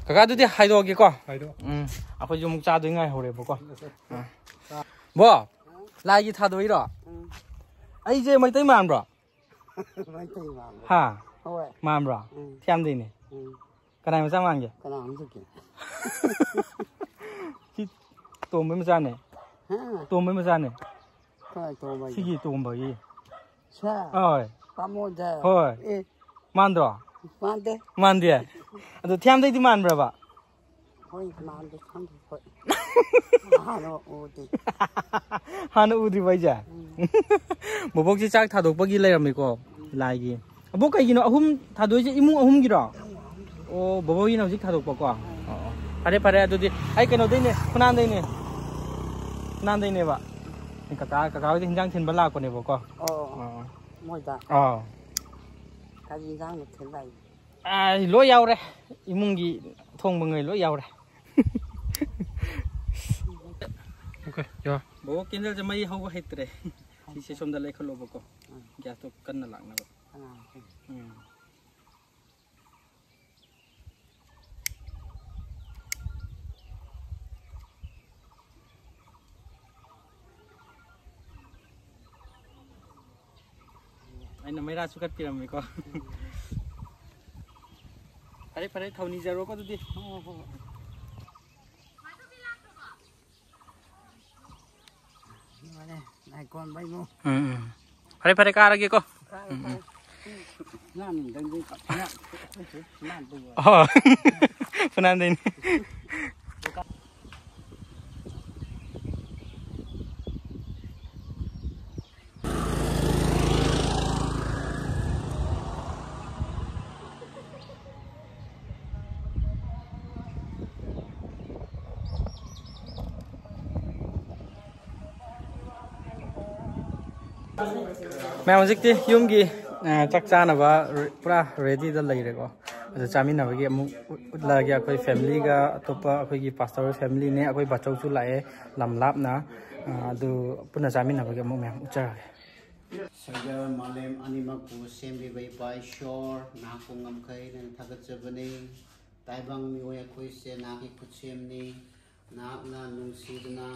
ꯀꯀꯥ, ꯑꯗꯨꯗꯤ ꯍꯥꯏꯗꯣꯛꯑꯒꯦꯀꯣ꯫ ꯍꯥꯏꯗꯣꯛꯑꯣ꯫ ꯎꯝ, ꯑꯩꯈꯣꯏꯁꯨ ꯑꯃꯨꯛ ꯆꯥꯗꯣꯏ ꯉꯥꯏꯍꯧꯔꯦꯕꯀꯣ꯫ ꯑꯥ꯫ ꯕꯣ, ꯂꯥꯏꯒꯤ ꯊꯥꯗꯣꯛꯏꯔꯣ? ꯎꯝ꯫ ꯑꯩꯁꯦ ꯃꯩꯇꯩ ꯃꯥꯟꯕ꯭ꯔꯣ? ꯃꯩꯇꯩ ꯃꯥꯟꯕ꯭ꯔꯣ? ꯍꯥ? ꯍꯣꯏ꯫ ꯃꯥꯟꯕ꯭ꯔꯣ? ꯎꯝ꯫ ꯊꯤꯌꯥꯝꯗꯩꯅꯦ꯫ ꯎꯝ꯫ ꯀꯅꯥꯏ ꯃꯆꯥ ꯃꯥꯟꯒꯦ? ꯀꯅꯥ ꯑꯃ ꯆꯠꯀꯦ? ꯁꯤ ꯇꯣꯝꯕꯩ ꯃꯆꯥꯅꯦ꯫ ꯇꯣꯝꯕꯩ ꯃꯆꯥꯅꯦ꯫ ꯀꯥꯏ ꯇꯣꯝꯕꯩ? ꯁꯤꯒꯤ ꯇꯣꯝꯕꯒꯤ꯫ ꯁꯦ꯫ ꯍꯣꯏ꯫ ꯄꯥꯃꯣꯗ꯫ ꯍꯣꯏ꯫ ꯑꯦ꯫ ꯃꯥꯟꯗ꯭ꯔꯣ? ꯃꯥꯟꯗꯦ꯫ ꯃꯥꯟꯗꯦ? ꯑꯗꯣ ꯊꯤꯌꯥꯝꯗꯩꯗꯤ ꯃꯥꯟꯕ꯭ꯔꯕ? ꯍꯣꯏ, ꯃꯥꯟꯗꯦ, ꯈꯪꯗꯦ, ꯍꯣꯏ꯫ ꯍꯥꯟꯅ ꯎꯗꯦ꯫ ꯍꯥꯟꯅ ꯎꯗ꯭ꯔꯤꯕꯣ ꯑꯩꯁꯦ? ꯎꯝ꯫ ꯕꯣꯕꯣꯛꯁꯦ ꯆꯥꯛ ꯊꯥꯗꯣꯛꯄꯒꯤ ꯂꯩꯔꯝꯃꯤꯀꯣ, ꯂꯥꯏꯒꯤ꯫ ꯑꯕꯣꯛ, ꯀꯩꯒꯤꯅꯣ ꯑꯍꯨꯝ ꯊꯥꯗꯣꯛꯏꯁꯦ? ꯏꯃꯨꯡ ꯑꯍꯨꯝꯒꯤꯔꯣ? ꯑꯣ, ꯕꯣꯕꯣꯛꯒꯤꯅ ꯍꯧꯖꯤꯛ ꯊꯥꯗꯣꯛꯄꯀꯣ? ꯑꯣ, ꯑꯣ꯫ ꯐꯔꯦ, ꯐꯔꯦ, ꯑꯗꯨꯗꯤ ꯑꯩ ꯀꯩꯅꯣꯗꯩꯅꯦ, ꯐꯨꯅꯥꯟꯗꯩꯅꯦ꯫ ꯐꯨꯅꯥꯟꯗꯩꯅꯦꯕ꯫ ꯀꯀꯥ, ꯀꯀꯥ ꯍꯣꯏꯗ ꯍꯤꯟꯖꯥꯡ ꯊꯤꯟꯕ ꯂꯥꯛꯄꯅꯦꯕꯀꯣ꯫ ꯑꯣ, ꯑꯣ꯫ ꯑꯣ꯫ ꯃꯣꯏꯗ? ꯑꯥꯎ꯫ ꯀꯔꯤ ꯍꯤꯟꯖꯥꯡꯅꯣ ꯊꯤꯜꯂꯛꯏ? ꯑꯥ, ꯂꯣꯏ ꯌꯥꯎꯔꯦ꯫ ꯏꯃꯨꯡꯒꯤ ꯊꯣꯡꯕꯉꯩ ꯂꯣꯏ ꯌꯥꯎꯔꯦ꯫ ꯑꯣꯀꯦ, ꯌꯥ꯫ ꯕꯣꯕꯣꯛ, ꯀꯦꯟꯗꯜꯁꯦ ꯃꯩ ꯍꯧꯕ ꯍꯩꯇ꯭ꯔꯦ꯫ ꯁꯤꯁꯦ ꯁꯣꯝꯗ ꯂꯩꯈꯠꯂꯣꯕꯀꯣ꯫ ꯎꯝ꯫ ꯒ꯭ꯌꯥꯁꯇꯣ ꯀꯟꯅ ꯂꯥꯛꯅꯕ꯫ ꯀꯅꯥ? ꯎꯝ꯫ ꯑꯩꯅ ꯃꯩꯔꯥ ꯆꯨꯈꯠꯄꯤꯔꯝꯃꯦꯀꯣ꯫ ꯐꯔꯦ, ꯐꯔꯦ, ꯊꯧꯅꯤꯖꯔꯣꯀꯣ ꯑꯗꯨꯗꯤ꯫ ꯍꯣꯏ, ꯍꯣꯏ, ꯍꯣꯏ꯫ ꯃꯥꯅꯦ, ꯅꯥꯏꯀꯣꯟ ꯃꯩꯃꯨ꯫ ꯎꯝ, ꯎꯝ꯫ ꯐꯔꯦ, ꯐꯔꯦ, ꯀꯥꯔꯒꯦꯀꯣ꯫ ꯀꯥꯔꯣ, ꯎꯝ, ꯎꯝ꯫ ꯀꯥꯔꯣ꯫ ꯉꯥ ꯅꯨꯡꯗꯪꯗꯤ ꯐꯨꯅꯥꯟꯗꯩ ꯑꯣꯏꯔꯦ꯫ ꯑꯣ꯫ ꯐꯨꯅꯥꯟꯗꯩꯅꯤ꯫ ꯃꯌꯥꯝ, ꯍꯧꯖꯤꯛꯇꯤ ꯌꯨꯝꯒꯤ, ꯑ, ꯆꯥꯛ ꯆꯥꯅꯕ ꯔꯦ-, ꯄꯨꯔꯥ ꯔꯦꯗꯤꯗ ꯂꯩꯔꯦꯀꯣ꯫ ꯑꯗꯨ ꯆꯥꯃꯤꯟꯅꯕꯒꯤ ꯑꯃꯨꯛ ꯎꯠ-, ꯎꯠꯂꯛꯑꯒꯦ꯫ ꯑꯩꯈꯣꯏ ꯐꯦꯃꯤꯂꯤꯒ, ꯑꯇꯣꯞꯄ ꯑꯩꯈꯣꯏꯒꯤ ꯄꯥꯁꯇꯔ ꯐꯦꯃꯤꯂꯤꯅꯦ, ꯑꯩꯈꯣꯏ ꯕꯥꯆꯧꯁꯨ ꯂꯥꯛꯑꯦ ꯂꯝ ꯂꯥꯞꯅ꯫ ꯑ, ꯑꯗꯨ ꯄꯨꯟꯅ ꯆꯥꯃꯤꯟꯅꯕꯒꯤ ꯑꯃꯨꯛ ꯃꯌꯥꯝ ꯎꯠꯆꯔꯛꯑꯒꯦ꯫ ꯁꯪꯁꯥꯔ ꯃꯥꯂꯦꯝ ꯑꯅꯤꯃꯛꯄꯨ ꯁꯦꯝꯕꯤꯕ ꯏꯄꯥ ꯏꯁꯣꯔ, ꯅꯍꯥꯛꯄꯨ ꯉꯝꯈꯩ ꯅꯪ ꯊꯥꯒꯠꯆꯕꯅꯤ꯫ ꯇꯥꯏꯕꯪ ꯃꯤꯑꯣꯏ ꯑꯩꯈꯣꯏꯁꯦ ꯅꯍꯥꯛꯀꯤ ꯈꯨꯠꯁꯦꯝꯅꯤ꯫ ꯅꯍꯥꯛꯅ ꯅꯨꯡꯁꯤꯗꯨꯅ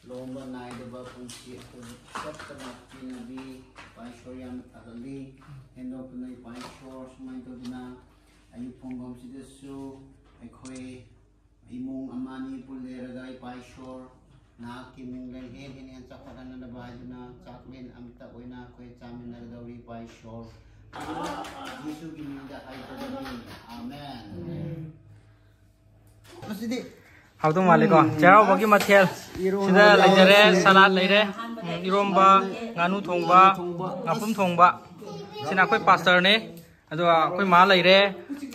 ꯂꯣꯝꯕ ꯅꯥꯏꯗꯕ ꯄꯨꯟꯁꯤ ꯑꯩꯈꯣꯏꯕꯨ ꯆꯠꯇꯅ ꯄꯤꯅꯕꯤ ꯏꯄꯥ ꯏꯁꯣꯔ ꯌꯥꯝꯅ ꯊꯥꯒꯠꯂꯤ꯫ ꯍꯦꯟꯗꯣꯛꯇꯨꯅ ꯏꯄꯥ ꯏꯁꯣꯔ ꯁꯨꯃꯥꯏꯅ ꯇꯧꯗꯅ ꯑꯌꯨꯛ ꯄꯨꯡꯐꯝꯁꯤꯗꯁꯨ ꯑꯩꯈꯣꯏ ꯏꯃꯨꯡ ꯑꯃ ꯑꯅꯤ ꯄꯨꯜꯂꯦꯔꯒ ꯏꯄꯥ ꯏꯁꯣꯔ ꯅꯍꯥꯛꯀꯤ ꯃꯤꯡꯗ ꯍꯦꯟ ꯍꯦꯟꯅ ꯍꯦꯟꯅ ꯆꯥꯎꯈꯠꯍꯟꯅꯕ ꯍꯥꯏꯗꯨꯅ ꯆꯥꯛꯂꯦꯟ ꯑꯃꯇ ꯑꯣꯏꯅ ꯑꯩꯈꯣꯏ ꯆꯥꯃꯤꯟꯅꯒꯗꯧꯔꯤ ꯏꯄꯥ ꯏꯁꯣꯔ꯫ ꯌꯦꯁꯨꯒꯤ ꯃꯤꯡꯗ ꯍꯥꯏꯖꯕꯅꯤ꯫ ꯑꯃꯦꯟ꯫ ꯃꯁꯤꯗꯤ ꯍꯥꯎꯗꯧ ꯃꯥꯜꯂꯦꯀꯣ꯫ ꯎꯝ, ꯆꯩꯔꯥꯎꯕꯒꯤ ꯃꯊꯦꯜ ꯏꯔꯣꯟꯕ ꯁꯤꯗ ꯂꯩꯖꯔꯦ꯫ ꯌꯥꯎꯔꯦ꯫ ꯁꯂꯥꯗ ꯂꯩꯔꯦ꯫ ꯎꯝ, ꯏꯔꯣꯝꯕ, ꯉꯥꯅꯨ ꯊꯣꯡꯕ, ꯊꯣꯡꯕ꯫ ꯉꯥꯄꯨꯝ ꯊꯣꯡꯕ꯫ ꯁꯤꯅ ꯑꯩꯈꯣꯏ ꯄꯥꯁꯇꯔꯅꯦ꯫ ꯑꯗꯨꯒ ꯑꯩꯈꯣꯏ ꯃꯥ ꯂꯩꯔꯦ꯫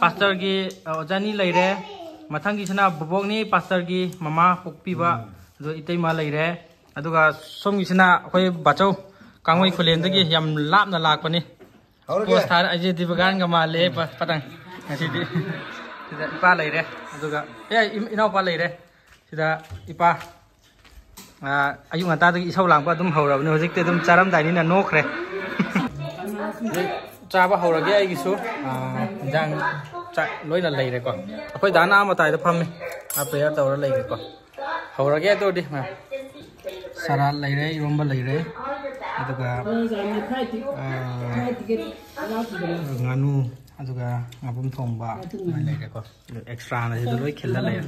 ꯄꯥꯁꯇꯔꯒꯤ, ꯑ, ꯑꯣꯖꯥꯅꯤ ꯂꯩꯔꯦ꯫ ꯃꯊꯪꯒꯤꯁꯤꯅ ꯕꯣꯕꯣꯛꯅꯤ, ꯄꯥꯁꯇꯔꯒꯤ ꯃꯃꯥ ꯄꯣꯛꯄꯤꯕ꯫ ꯑꯗꯨ ꯏꯇꯩꯃ ꯂꯩꯔꯦ꯫ ꯑꯗꯨꯒ ꯁꯣꯝꯒꯤꯁꯤꯅ ꯑꯩꯈꯣꯏ ꯕꯥꯆꯧ ꯀꯥꯡꯃꯩ ꯈꯨꯂꯦꯟꯗꯒꯤ ꯌꯥꯝ ꯂꯥꯞꯅ ꯂꯥꯛꯄꯅꯤ꯫ ꯍꯧꯔꯒꯦ꯫ ꯄꯣꯁ ꯊꯥꯔ ꯑꯩꯁꯦ ꯗꯤꯕꯒꯥꯟꯒ ꯃꯥꯜꯂꯦ ꯄ-, ꯄꯇꯪ꯫ ꯉꯁꯤꯗꯤ ꯁꯤꯗ ꯏꯄꯥ ꯂꯩꯔꯦ꯫ ꯑꯗꯨꯒ ꯑꯦ, ꯏ-, ꯏꯅꯥꯎꯄꯥ ꯂꯩꯔꯦ꯫ ꯁꯤꯗ ꯏꯄꯥ, ꯑꯥ, ꯑꯌꯨꯛ ꯉꯟꯇꯥꯗꯒꯤ ꯏꯁꯧ ꯂꯥꯡꯕ ꯑꯗꯨꯝ ꯍꯧꯔꯕꯅꯤ꯫ ꯍꯧꯖꯤꯛꯇꯤ ꯑꯗꯨꯝ ꯆꯥꯔꯝꯗꯥꯏꯅꯤꯅ ꯅꯣꯛꯈ꯭ꯔꯦ꯫ ꯆꯥꯕ ꯍꯧꯔꯒꯦ ꯑꯩꯒꯤꯁꯨ꯫ ꯑꯥ, ꯏꯟꯖꯥꯡ ꯆꯥꯛ ꯂꯣꯏꯅ ꯂꯩꯔꯦꯀꯣ꯫ ꯑꯩꯈꯣꯏ ꯗꯥꯅ ꯑꯥ ꯃꯇꯥꯏꯗ ꯐꯝꯃꯤ꯫ ꯑꯥ, ꯄ꯭ꯔꯦꯌꯔ ꯇꯧꯔ ꯂꯩꯔꯦꯀꯣ꯫ ꯍꯧꯔꯒꯦ ꯑꯗꯨ ꯑꯣꯏꯔꯗꯤ꯫ ꯁꯂꯥꯗ ꯂꯩꯔꯦ, ꯏꯔꯣꯝꯕ ꯂꯩꯔꯦ, ꯑꯗꯨꯒ, ꯑꯥ, ꯉꯥꯅꯨ, ꯑꯗꯨꯒ ꯉꯥꯄꯨꯝ ꯊꯣꯡꯕ ꯑꯗꯨꯃꯥꯏꯅ ꯂꯩꯔꯦꯀꯣ꯫ ꯑꯗꯨ ꯑꯦꯛꯁꯇ꯭ꯔꯥꯅ ꯁꯤꯗ ꯂꯣꯏ ꯈꯤꯜꯂ ꯂꯩꯔꯦ꯫